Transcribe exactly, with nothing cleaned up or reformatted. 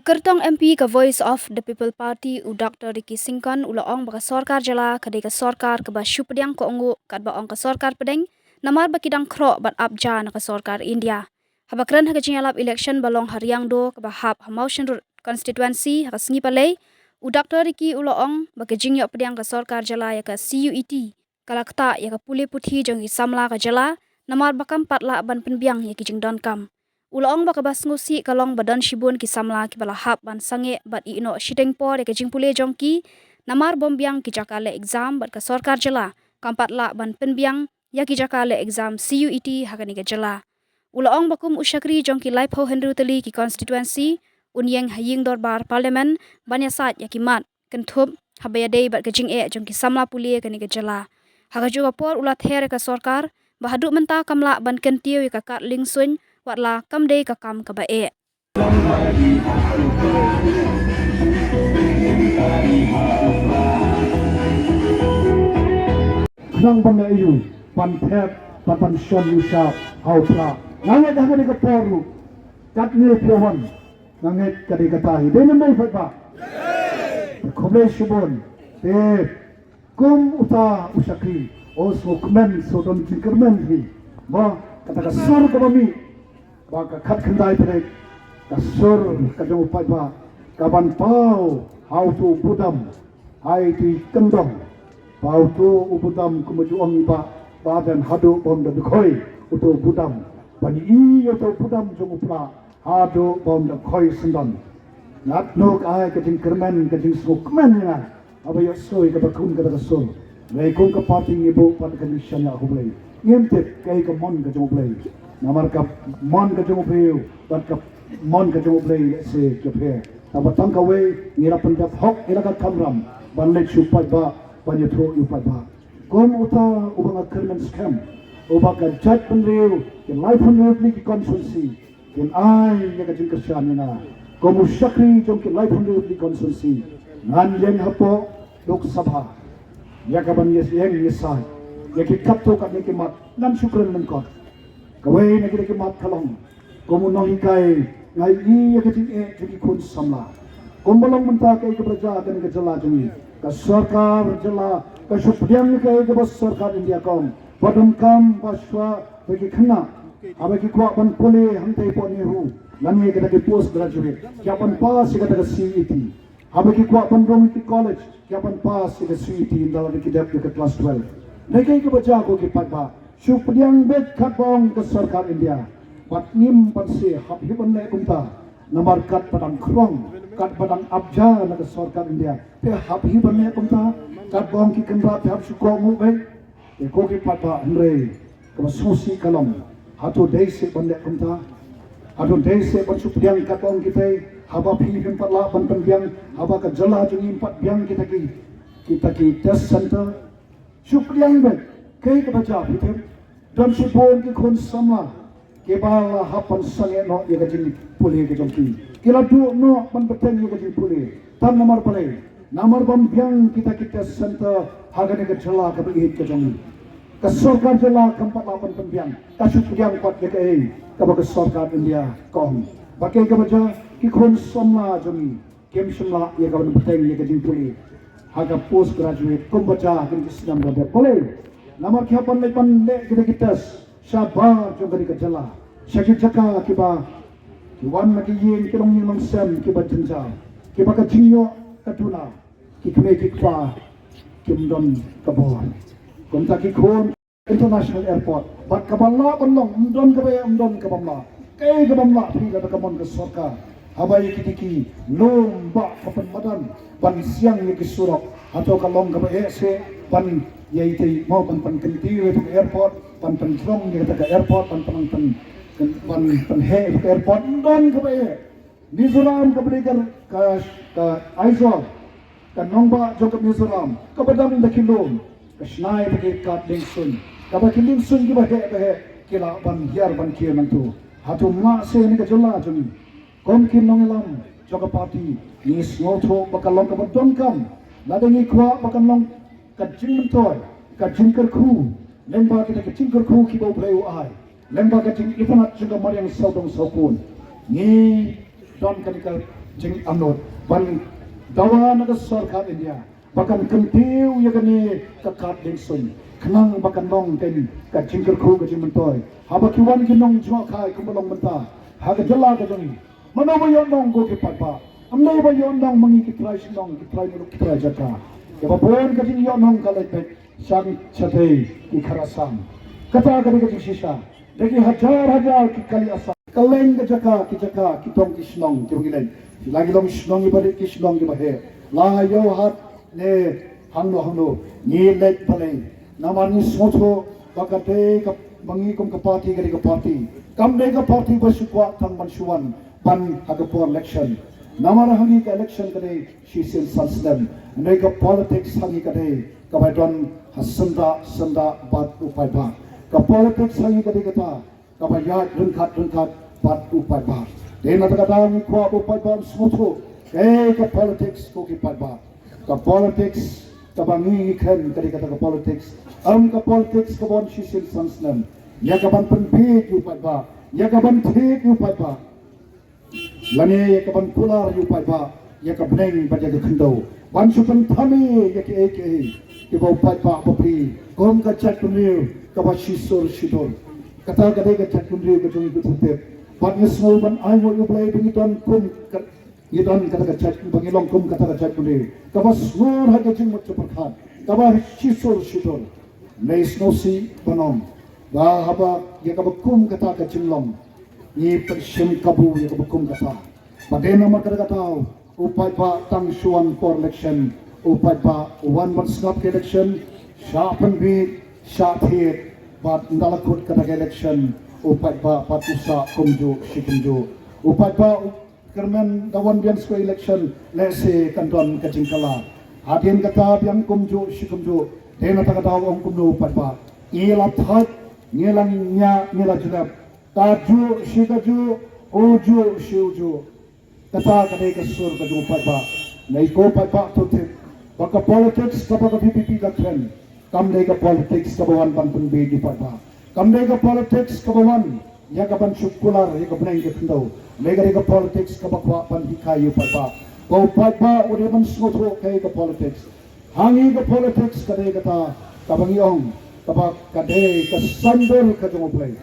Kyrtong M P ka Voice of the People Party, u Doctor Ricky Syngkon, u la ong ba ka sorkar jylla ka dei ka sorkar kaba shu pdiang kohnguh katba ong ka sorkar pdeng, namar ba ki dang khroh bad ap ja na ka sorkar India. Haba kren ha ka jingïalap election ba long ha Riangdo kaba hap ha Mawshynrut constituency ha ka sngi Palei, u Doctor Ricky u la ong ba ka jingïoh pdiang ka sorkar jylla ïa ka C U E T ka la ktah ïa ka pule puthi jong ki samla ka jylla, namar ba kam pat lah ban pynbiang ïa ki jingdonkam. U la ong ba kaba sngewsih ka long ba don shibun ki samla kiba la hap ban sangeh bad ïeh noh shiteng por ïa ka jingpule jong ki, namar bym biang ki jaka leh exam bad ka sorkar jylla kam pat lah ban pynbiang ïa ki jaka leh exam C U E T ha kane ka jylla. U la ong ba kum u shakri jong ki laiphew hynriew tylli ki constituency, un ïeng ha ïing dorbar Parliament ban ïasaid ïa ki mat kynthup haba ïadei bad ka jingeh jong ki samla pule kane ka jylla. Ha kajuh ka por u la ther ïa ka sorkar ba haduh mynta kam lah ban kyntiew ïa ka kad liengsuiñ, watla kam dei ka kam kaba eh. Khnang ban ïa u ban thep ban ban shon ïa u shap ha u Prah. Nga ngeit ha kane ka por ruh katne phew wan nga ngeit ka dei kata hi. Dei ne em dei, paidbah? Khublei shibun. Te kum uta u shakri, u sngewkmen, sngewdon jingkyrmen hi ba kata ka sur kaba mih ba ka khatkhyndai tarik, ka sur ka jong u paidbah ka ban paw ha uto u budam, ha ito i kyndong. Paw uto u budam, kum ba ju ong i Bah Bah Ardent, haduh bym da dkhoi uto u budam, ban ïohi ïa uto u budam jong u Prah haduh bym da khoi syndon. Ngat noh ka ai ka jingkyrmen, ka jingsngewkmen ïa nga haba ïohsngew ïa kaba khun kata ka sur. Hynrei kum ka party ngi buh pat ka jingshaniah ha U Blei. Ngim tip kaei ka mon ka jong U Blei, namar ka mon ka jong u briew bad ka mon ka jong U Blei lehse ki pher. Tangba tang kawei, ngi la pyndep hok ïa la ka kamram ban leit sha u paidbah, ban ïathuh ïa u paidbah. Kum uta uba nga kyrmen skhem, uba ka jaitbynriew, ki laiphew hynriew tylli ki constituency kin ai ïa ka jingkyrshan ïa nga kum u shakri jong ki laiphew hynriew tylli ki constituency. Ngan ïeng hapoh Lok Sabha ïa ka ban ïeng ïasaid ïa ki katto katne ki mat. Ngan shu kren lyngkot. Kawei na kita ki mat ka long, kum u nonghikai, nga ïohi ïa ka jingeh jong ki khun samla. Kumba long mynta kaei kaba jia ha kane ka jylla jong ngi, ka sorkar jylla ka shu pdiang ïa kaei kaba sorkar India ka ong ba donkam ba shuwa ba ki khynnah haba ki kwah ban pule hangtei hapoh NEHU lane kita ki post graduate, ki hap ban pass ïa kata ka C U E T. Haba ki kwah ban rung ïa ki college, ki hap ban pass ïa ka C U E T ynda la ki dep ïa ka class twelve. Hynrei kaei kaba jia, ko ki paidbah, shu pdiang beit katba ong ka sorkar India. Bad ngim banse hap hi ban leh kumta, namar katba dang khrong, katba dang ap ja na ka sorkar India, te hap hi ban leh kumta? Katba ong ki kynrad te hap shu kohnguh beit. Te ko ki paidbah, hynrei kaba sngewsih ka long, hato dei seh ban leh kumta? Hato dei seh ban shu pdiang katba ong kitei? Haba phi phim pat lah ban pynbiang, haba ka jylla jong ngi ym pat biang kita ki, kita ki test center. Shu pdiang beit. Kaei kaba jia, phi tip, don shibun ki khun samla kiba la hap ban sangeh noh ïa ka jingpule ka jong ki. Ki la duh noh ban bteng ïa ka jingpule. Tang namar balei? Namar bym biang kita ki test center ha kane ka jylla kaba ïeit ka jong ngi. Ka sorkar jylla kam pat lah ban pynbiang, ka shu pdiang pat ïa kaei kaba ka sorkar India ka ong. Bad kaei kaba jia, ki khun samla jong ngi kim shym lah ïa ka ban bteng ïa ka jingpule ha ka post graduate kumba jia ha kine ki snem ba dep. Balei? Namar ki hap ban leit ban leh kita ki test shabar jong kane ka jylla, sha ki jaka kiba, ki wan na ki ïing ki nongïing nongsem kiba jynjar, kiba ka jingïoh ka duna, ki kmie ki kpa kim don ka bor. Kumta ki khun international airport, bad kaba lah ban long, ym don kaba eh, ym don kaba ym lah. Kaei kaba ym lah phi, lada ka mon ka sorkar, haba ïa kiti ki lum bah ka pynmadan ban siang ïa ki surok, hato ka long kaba eh seh ban ïa itei mo, ban pynkyntiew ïa ka airport, ban pynjrong ïa ka airport, ban pyn, ban pynheh ïa ka airport? Ym don kaba eh. Mizoram kaba dei ka, ka Aizawl, ka nongbah jong ka Mizoram kaba dang da ki lum, ka shna ïa ka kad liengsuiñ, kaba ki liengsuiñ kiba heh ba heh ki lah ban hiar ban kiew nangto. Hato ym lah seh ha kane ka jylla jong ngi? Kum ki nongïalam jong ka party, ngi sngewthuh ba ka long kaba donkam, lada ngi kwah ba kan long ka jingmyntoi, ka jingkyrkhu, lyngba kita ki jingkyrkhu kiba U Blei u ai, lyngba ka jingitynnad jong ka mariang sawdong sawkun, ngi don kane ka Jingangnud ban dawa na ka sorkar India ba kan kyntiew ïa kane ka kad dieng suiñ khnang ba kan long kein ka jingkyrkhu ka jingmyntoi haba ki wan ki nongjngohkai kumba long mynta ha ka jylla ka jong ngi. Mano ba ïoh nong ko ki paidbah? Ym dei ba ïoh nong ma ngi ki trai shnong, ki trai muluk, ki trai jaka. Kaba bun ka jingïoh nong ka leit beit sha ki shatei ki khar Assam. Kata ka dei ka jingshisha. Da ki hajar hajar ki kali Assam. Kylleng ka jaka ki jaka, ki dong ki shnong kiba ngi leit, ki la ki long shnong kiba rit, ki shnong kiba heh, la ïoh hat ne hangno hangno, ngi leit balei? Namar ngi sngewthuh ba ka dei ka, ba ngi kum ka party ka dei ka party. Kam dei ka party ba shu kwah tang ban shu wan ban ha ka por election. Namar ha ngi ka election ka dei shisien san snem. Hynrei ka politics ha ngi ka dei kaba don ha syndah syndah bad u paidbah. Ka politics ha ngi ka dei kata kaba ïaid ryngkat ryngkat bad u paidbah. Dei na kata ka daw ngi kwah ba u paidbah un sngewthuh kaei ka politics ko ki paidbah. Ka politics kaba ngi ngi kren ka dei kata ka politics, ym ka politics kaba wan shisien san snem. Ïa ka ban pynbieit ïa u paidbah, ïa ka ban thied ïa u paidbah. Lane ïa ka ban kular ïa u paidbah ïa ka bneng bad ïa ka khyndew ban shu pynthame ïa kiei kiei kiba u paidbah ba phi kum ka jaitbynriew kaba shisur shidur. Kata ka dei ka jaitbynriew ka jong ngi, ko tip. Bad nga sngew ban ai nguh ïa U Blei ba ngi don kum ka, ngi don kata ka jait, ba ngi long kum kata ka jaitbynriew kaba sngur ha ka jingmut jingpyrkhat, kaba shisur shidur. Ngi sngewsih ban ong ba haba ïa kaba kum kata ka jinglong ngi pynshim kabu ïa kaba kum kata. Ba dei namar kata ka daw u paidbah tang shu wan por election, u paidbah u wan ban sngap ka election, shah pynbieit, shah thied, bad ynda la kut kata ka election u paidbah pat u sah kumjuh shi kumjuh. U paidbah u kyrmen da wan biang sha ka election, lehse kan don ka jingkylla. Hadien kata biang kumjuh shi kumjuh, dei na kata ka daw ong kumno u paidbah? Ngi la thait, ngi la ñiah, ngi la jlep. Kajuh shi kajuh, ujuh shi ujuh. Kata ka dei ka sur ka jong u paidbah. Ngi ko paidbah to tip ba ka politics kaba ka VPP ka kren, kam dei ka politics kaba wan ban pynbieit ïa u paidbah. Kam dei ka politics kaba wan ïa ka ban shu kular ïa ka bneng ka khyndew. Dei ka dei ka politics kaba kwah ban hikai ïa u paidbah. Ba u paidbah u dei ban sngewthuh kaei ka politics. Ha ngi ka politics ka dei kata kaba ngi ong kaba ka dei ka symbols ka jong U Blei.